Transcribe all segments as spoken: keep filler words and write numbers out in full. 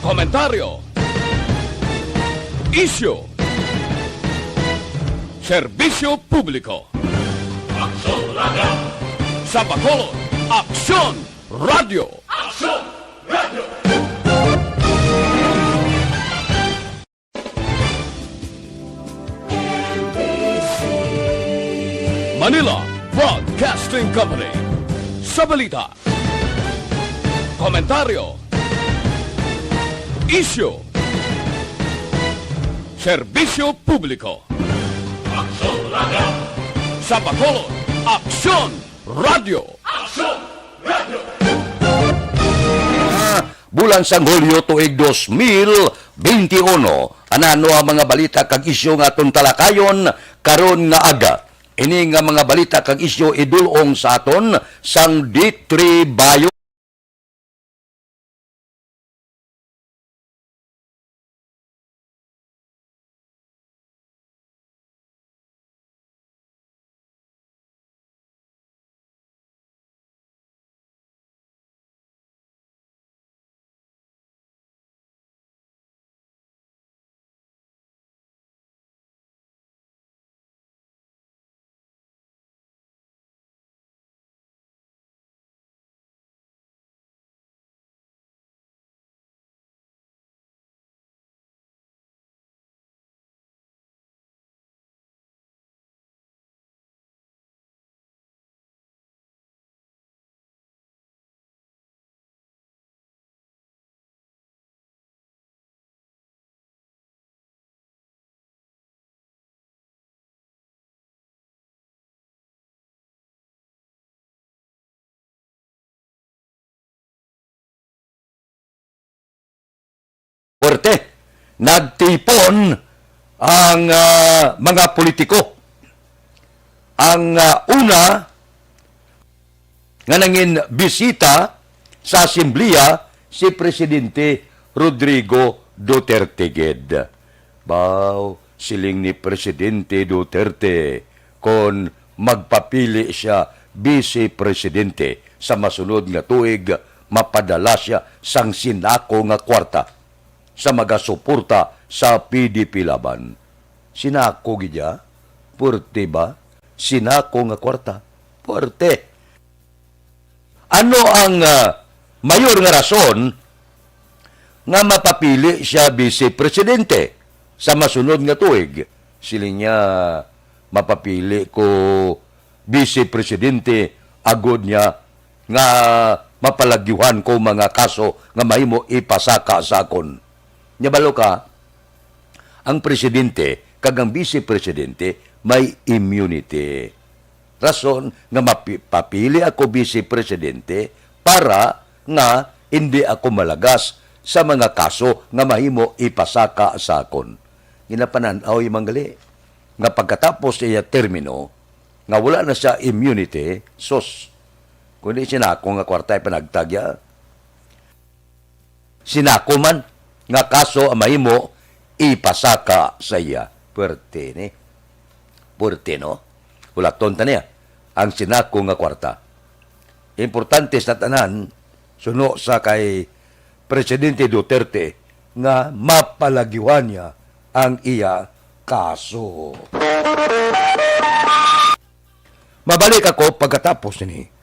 Komentaryo. Isyu. Serbisyo publiko. Aksyon Radio. Sa Bacolod, Aksyon Radio. Aksyon Radio. Manila Broadcasting Company. Sa balita, komentaryo, isyu, serbisyo publiko. Aksyon Radio. Sa Bacolod, Aksyon Radio. Aksyon Radio. Ah, bulan sang Hulyo tuig dos mil benti uno. Anano ang mga balita kag isyu nga aton talakayon karon nga aga? Ini nga mga balita kag isyu idul-ong sa aton sang D three Bayo. Puwerte, nagtipon ang, ah, mga politiko. Ang, ah, una nga nangin bisita sa Asamblea si Presidente Rodrigo Duterte gid. Baw, siling ni Presidente Duterte, kon magpapili sia Vice Presidente sa masunod nga tuig, mapadala sia sang sinako nga kwarta sa magasuporta sa P D P Laban. Sinako gid ya? Puwerte ba? Sinako nga kwarta. Puwerte. Ano ang, ah, mayor nga rason nga mapapili sia Vice Presidente sa masunod nga tuig? Siling niya, "Mapapili ko Vice Presidente agod niya nga mapalagyuhan ko mga kaso nga mahimo ipasaka sa akon." Nya, balo ka, ang presidente kag ang vice presidente may immunity. Rason nga mapi-, papili ako vice presidente para nga hindi ako malagas sa mga kaso nga mahimo ipasaka sa akon. Ginapanan-aw man gali nga pagkatapos sa iya termino, nga wala na siya immunity, sus, kundi sinako nga kwarta ipanagtag ya. Sinako man nga kaso ang mahimo ipasaka sa iya. Puwerte ni. Puwerte, no? Hulaton ta niya ang sinako nga kwarta. Importante sa tanan, suno sa kay Presidente Duterte, nga mapalagyuhan niya ang iya kaso. Mabalik ako pagkatapos ni.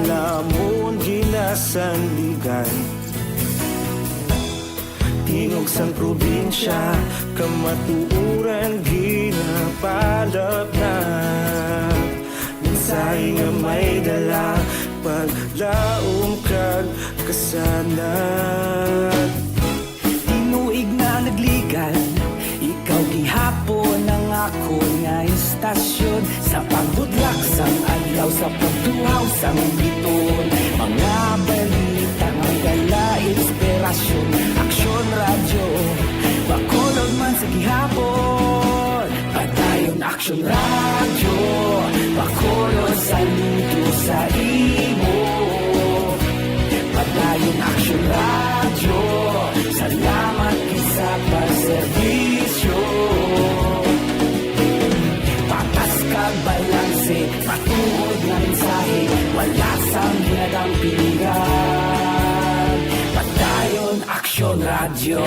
namon ginasandigan. Tingog sang probinsya, kamatuoran ginapalapnag. Mensahe nga may dala, paglaom kag kasanag. Tinuig na nagligan, ikaw gihapon ang akon nga istasyon. Sa pagbudlak sang adlaw, sa pagtuhaw sang biton, mga balita nga may dala inspirasyon. Aksyon Radyo, Bacolod man sa gihapon. Padayon Aksyon Radyo, Bacolod, saludo sa imo. Padayon Aksyon Radyo, salamat gid sa pagserbisyo. Patas kag balanse, matuod nga mensahe, wala sang ginadampingan. Padayon Aksyon Radyo.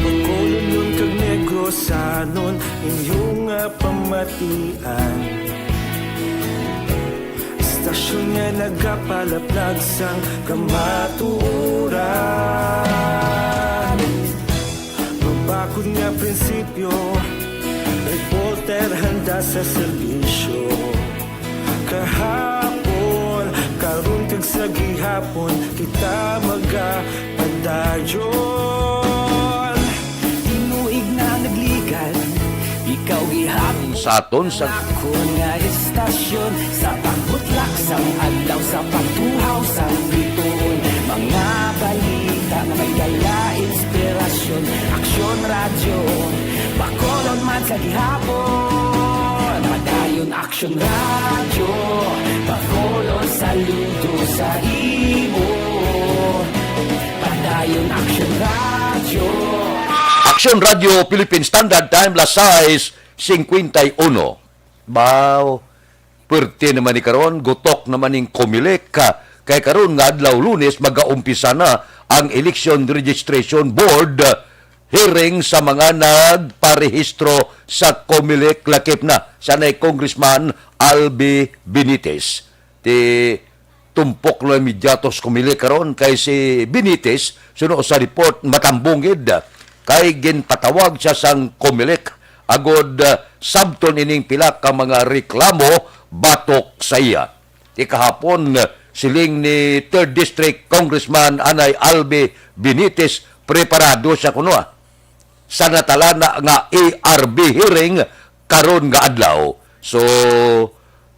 Bacolodnon kag Negrosanon, inyo nga pamatian. Istasyon nga nagapalaplag sang kamatuoran. Mabakod nga prinsipyo, reporter handa sa serbisyo. Kahapon, karon kag sa gihapon, kita magapadayon. Tinuig na nagligan, ikaw gihapon sa aton sa akon nga istasyon. Sa pagbutlak sang adlaw, sa pagtuhaw sang bituon, mga balita nga may dala inspirasyon. Aksyon Radyo, Bacolod man sa gihapon. Padayon Aksyon Radyo, Bacolod, saludo sa imo. Padayon Aksyon Radyo. Aksyon Radyo Philippine Standard Time, las sais cincuenta y uno. Baw, pwerte naman ni karon, gutok naman ning Comelec, ha. Kay karon nga adlaw, Lunes, magaumpisa na ang Election Registration Board hearing sa mga nagparehistro sa Comelec, lakip na sanay Congressman Albi Benitez. Ti tumpok na medyatos Comelec karon kay si Benitez, suno sa report, matambong gid kay ginpatawag siya sang Comelec agod, ah, sabton ining pila ka mga reklamo batok sa iya. Ti kahapon, siling ni Third District Congressman anay Albi Benitez, preparado siya kuno, ah, sa natalana nga A R B hearing karon nga adlaw. So,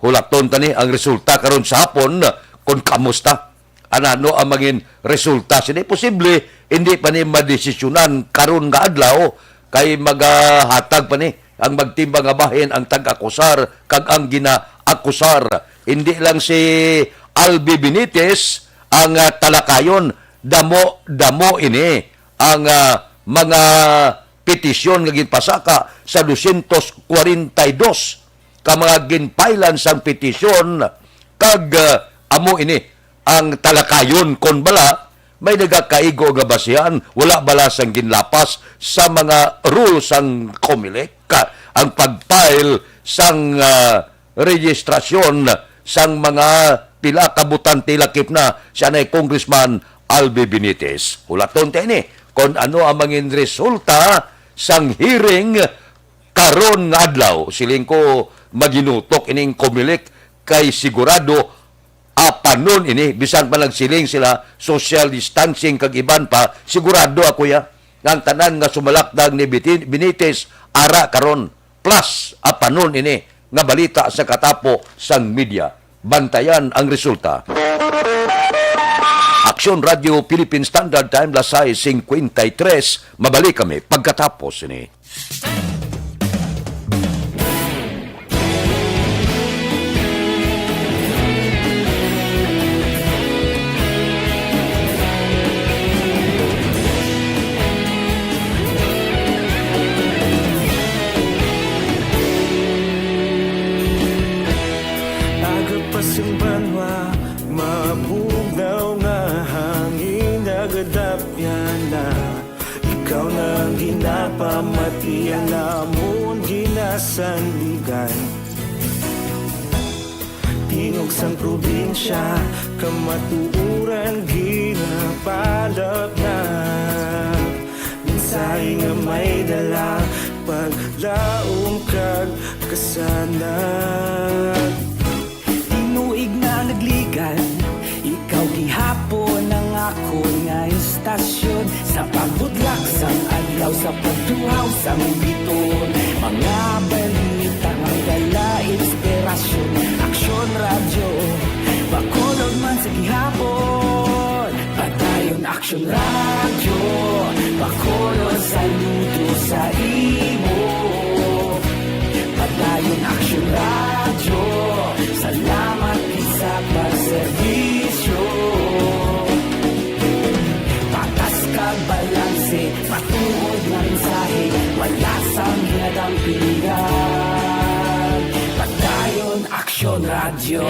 hulaton ta ni ang resulta karon sa hapon kung kamusta. Ano ang mangin resulta sini? Posible hindi pa ni madesisyonan karon nga adlaw, kay magahatag pa ni ang magtimbang nga bahin, ang tag-akusar kag ang ginaakusar. Hindi lang si Albi Benitez ang, ah, talakayon, damo-damo ini ang, ah, mga petisyon nga ginpasaka sa dosyentos kwarenta y dos ka mga ginpailan sang petisyon, kag, ah, amo ini ang talakayon kon bala may nagakaigo nga basihan, wala bala sang ginlapas sa mga rules sang Comelec, ah, ang pag-file sang, ah, rehistrasyon sang mga pila ka botante, lakip na si anay Congressman Albi Benitez. Hulaton ta ini kon ano ang mangin resulta sang hearing karon nga adlaw. Siling ko, maginutok ining Comelec kay sigurado apanon ini, bisan pa nagsiling sila social distancing kag iban pa, sigurado ako ya nga ang tanan nga sumalakdag ni Biti-, Benitez ara karon. Plus, apanon ini nga balita sa katapo sang media. Bantayan ang resulta. Aksyon Radyo Philippine Standard Time, las sais cincuenta y tres. Mabalik kami pagkatapos ini. Aga pa sing banwa, mabugnaw nga hangin, nagadapyan na. Ikaw na ang ginapamati Iya namon ginasandigan. Tingog sang probinsya, kamatuoran ginapalapnag. Mensahe nga may dala, paglaom kag kasanag. Tinuig na nagligan, ikaw gihapon ang akon nga istasyon. Sa pagbudlak sang adlaw, sa pagtuhaw sang bituon, mga balita nga may dala inspirasyon. Aksyon Radyo, Bacolod man sa gihapon. Padayon Aksyon Radyo, Bacolod, saludo sa imo. Padayon Aksyon Radyo, salamat gid sa pagserbisyo. Patas kag balanse, matuod nga mensahe, wala sang ginadampigan. Padayon Aksyon Radyo.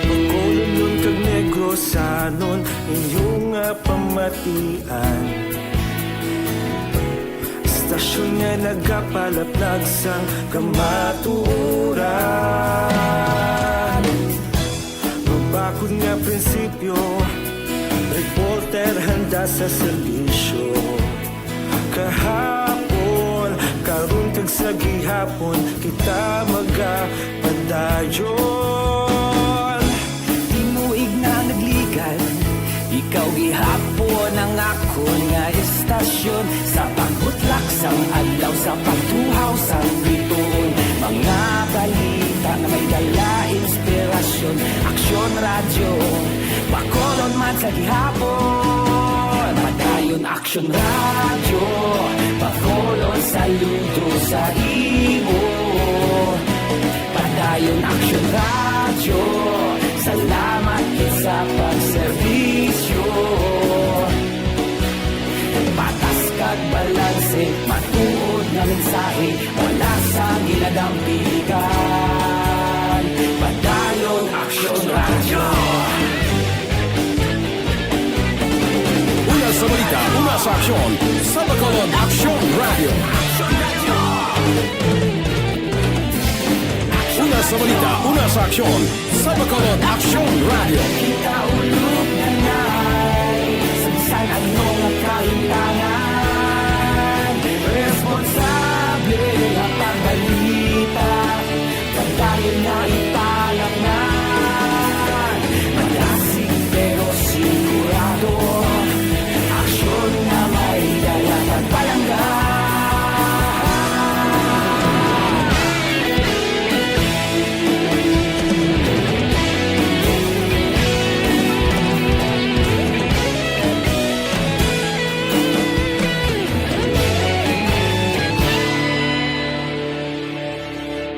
Bacolodnon kag Negrosanon, inyo nga pamatian. Istasyon nga nagapalaplag sang kamatuoran. Mabakod nga prinsipyo, reporter handa sa serbisyo. Kahapon, karon kag sa gihapon, kita magapadayon. Tinuig na nagligan, ikaw gihapon ang akon nga istasyon. Sa pagbutlak sang adlaw, sa pagtuhaw sang bituon, mga balita nga may dala inspirasyon. Aksyon Radyo, Bacolod man sa gihapon. Padayon Aksyon Radyo, Bacolod, saludo sa imo. Padayon Aksyon Radyo, salamat gid sa pagserbisyo. Patas kag balanse, matuod nga mensahe, wala sang ginadampigan. Padayon Aksyon Radyo. Una sa balita, una sa aksyon, sa Bacolod Aksyon Radyo. Una sa balita, una sa aksyon, sa Bacolod Aksyon Radyo. Kita ulog na nai, sa bisan ano nga kahintangan, responsable nga pagbalita, pagdayon nga ipalapnan. Malasig pero sigurado, aksyon nga may dala kag palangga.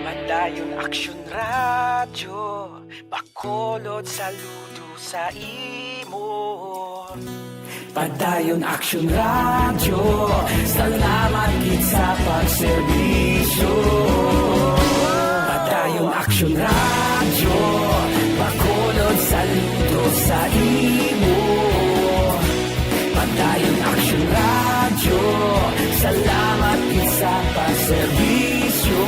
Padayon Aksyon Radyo, Bacolod, saludo sa imo. Padayon Aksyon Radyo, salamat gid sa pagserbisyo. Padayon Aksyon Radyo, Bacolod, saludo sa imo. Padayon Aksyon Radyo, salamat gid sa pagserbisyo.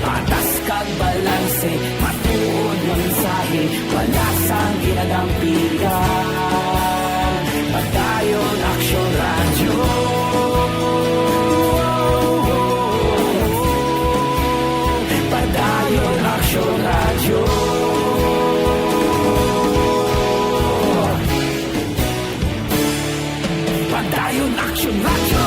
Patas kag balanse, matuod nga mensahe, wala sang ginadampigan. Padayon Aksyon Radyo. Padayon Aksyon Radyo. Padayon Aksyon Radyo.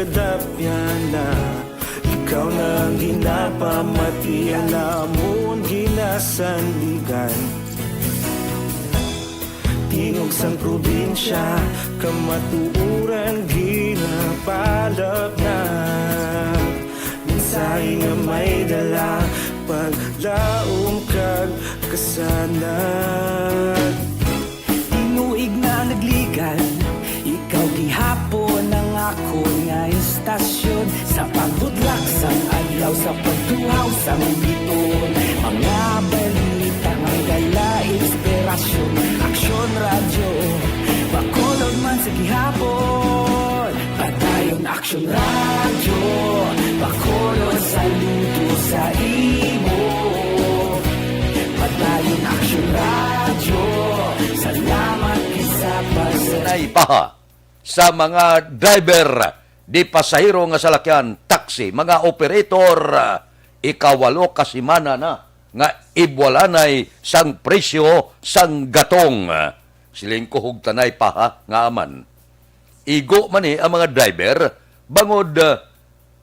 Dapyana, ikaw na ang ginapamati, alamon ginasandigan. Tingog sang probinsya, kamatuoran ginapalapnag. Mensahe nga may dala, paglaom kag kasanag. Tinuig na nagligan, ikaw gihapon ang akon nga istasyon. Sa pagbudlak sang adlaw, sa pagtuhaw sang biton, mga balita nga dala inspirasyon. Aksyon Radyo, Bacolod man sa gihapon. Padayon Aksyon Radyo, Bacolod, saludo sa imo. Padayon Aksyon Radyo, salamat gid sa pag- Nay Paha, sa mga driver di pasahero nga salakyan, taxi, mga operator, ikawalo ka semana na nga ibwalanay sang presyo sang gatong. Siling ko hugtanay pa ha, nga aman. Igo man ni ang mga driver, bangod, ah,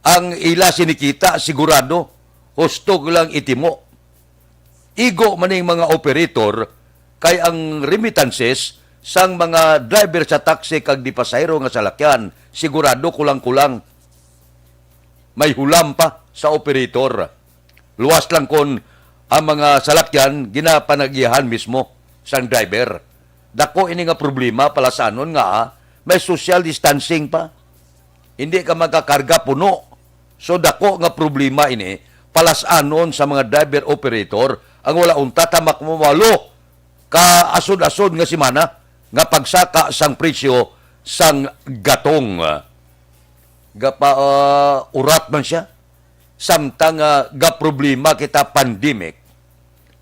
ang ila sinikita sigurado, hustog lang itimo. Igo man ning mga operator, kay ang remittances sang mga driver sa taxi kag di pasahero nga salakyan, sigurado kulang-kulang may hulam pa sa operator. Luwas lang kon ang mga salakyan ginapanag-iyahan mismo sang driver. Dako ini nga problema, palasanon nga, ah, may social distancing pa. Hindi ka makakarga puno. So, dako nga problema ini, palasanon sa mga driver operator ang wala untat ta makmawalo ka asod-asod nga semana nga pagsaka sang presyo sang gatong. Gapa, ah, urat man siya. Samtang, ah, gaproblema kita pandemic,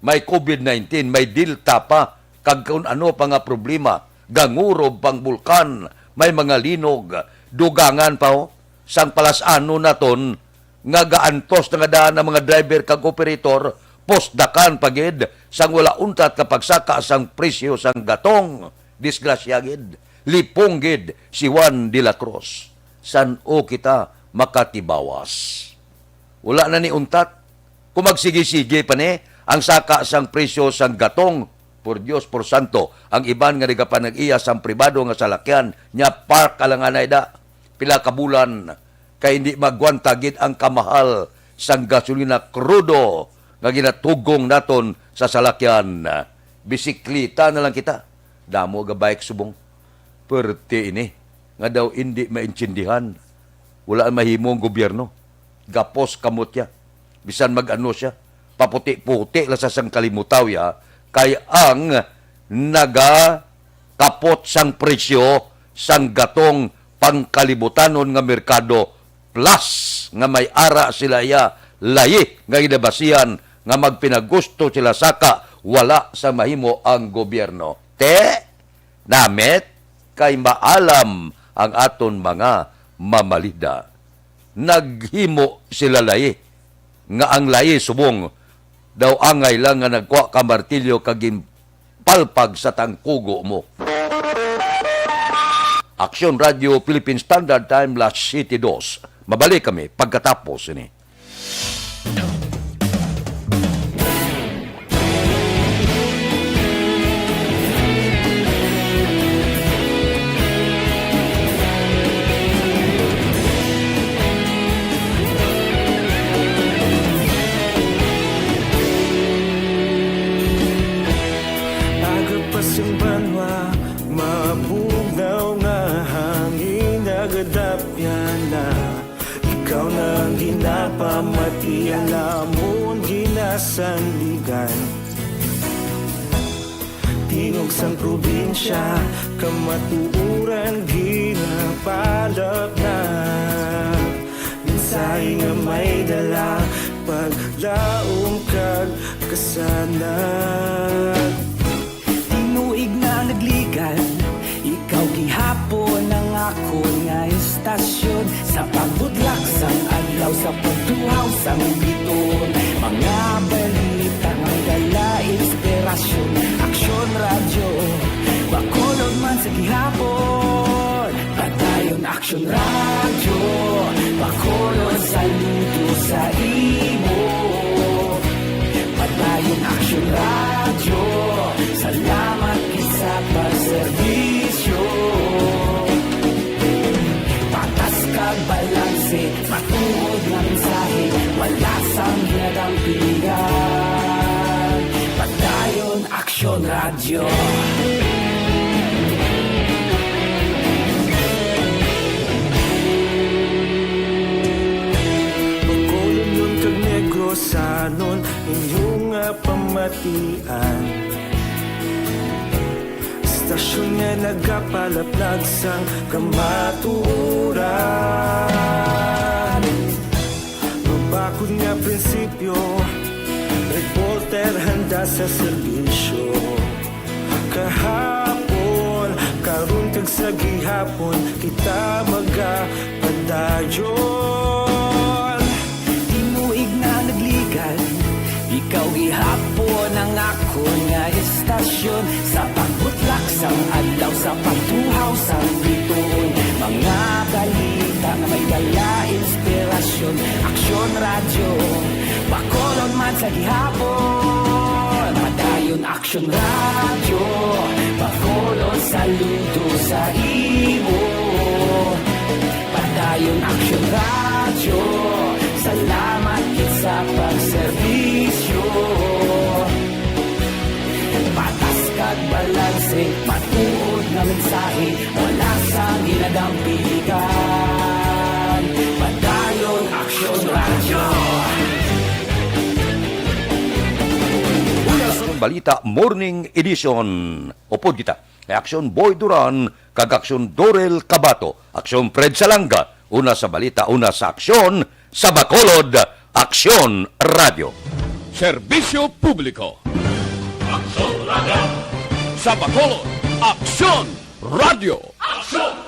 may covid nineteen, may Delta pa, kag kun ano pa nga problema, gangurob pang bulkan, may mga linog, dugangan pa, oh, sang palas-anon naton nga gaantos na nga daan ang mga driver kag operator, pusdakan pa gid sang wala untat ka pagsaka sang presyo sang gatong. Disgrasya gid, lipong gid si Juan de la Cruz. San-o kita makatibawas? Wala na ni untat. Kung magsigi-sige pa ni ang saka sang presyo sang gatong, por Dios, por santo, ang iban nga nagapanag-iya sang pribado nga salakyan, nya park alanganay da. Pila ka bulan, kay hindi magwanta gid ang kamahal sang gasolina krudo nga ginatugong naton sa salakyan. Bisikleta na lang kita. Damo ga bike subong. Perte ini nga daw indi maintindihan. Wala mahimo ang gobyerno. Gapos kamot ya. Bisan mag-ano siya, paputi-puti lang sa sang kalimutaw ya, kay ang nagakapot sang presyo sang gatong pangkalibutanon nga merkado, plus nga may ara sila iya layi nga ginabasihan nga magpinagusto sila saka wala sa mahimo ang gobyerno. Te, namit kay maalam ang aton mga mamalida. Naghimo sila layi, nga ang layi subong daw angay lang nga nagkuha ka martilyo kag ginpalpag sa tangkugo mo. Aksyon Radio Philippine Standard Time, las siyete dos. Mabalik kami pagkatapos ini. Aga pa sing banwa, mabugnaw nga hangin, nagadapyan na. Ikaw na ang ginapamati, alamon ginasandigan. Tingog sang probinsya, kamatuoran ginapalapna. Mensahe nga may dala, paglaom kag kasanag. Tinuig na nagligan, ikaw gihapon ang akon nga istasyon. Sa pagbudlak sang adlaw, sa pagtuhaw sang biton, mga balita nga dala inspirasyon. Aksyon Radyo, Bacolod man sa gihapon. Padayon Aksyon. Aksyon Radyo, Bacolod, saludo sa imo. Padayon Aksyon Radyo, salamat gid sa pagserbisyo. Patas kag balanse, matuod nga mensahe, wala sang ginadampigan. Padayon Aksyon Radyo. Bacolodnon kag Negrosanon, inyo nga pamatian. Istasyon nga nagapalaplag sang kamatuoran. Mabakod nga prinsipyo, reporter handa sa serbisyo. Kahapon, karon kag sa gihapon, kita magapadayon. Tinuig na nagligad, ikaw gihapon ang akon nga istasyon. Sa pagbutlak sang adlaw, sa pagtuhaw sang bituon, mga balita nga may dala inspirasyon. Aksyon Radyo, Bacolod man sa gihapon. Padayon Aksyon Radyo, Bacolod, saludo sa imo. Padayon Aksyon Radyo, salamat gid sa pagserbisyo. Patas kag balanse, matuod nga mensahe, wala sang ginadampigan. Padayon Aksyon Radyo. Aksyon Balita Morning Edition. Upod kita kay Aksyon Boy Duran kag Aksyon Dorel Cabato, Aksyon Fred Salanga, una sa balita, una sa aksyon, sa Bacolod, Aksyon Radyo. Serbisyo Publiko. Aksyon Radyo. Sa Bacolod, Aksyon Radyo. Aksyon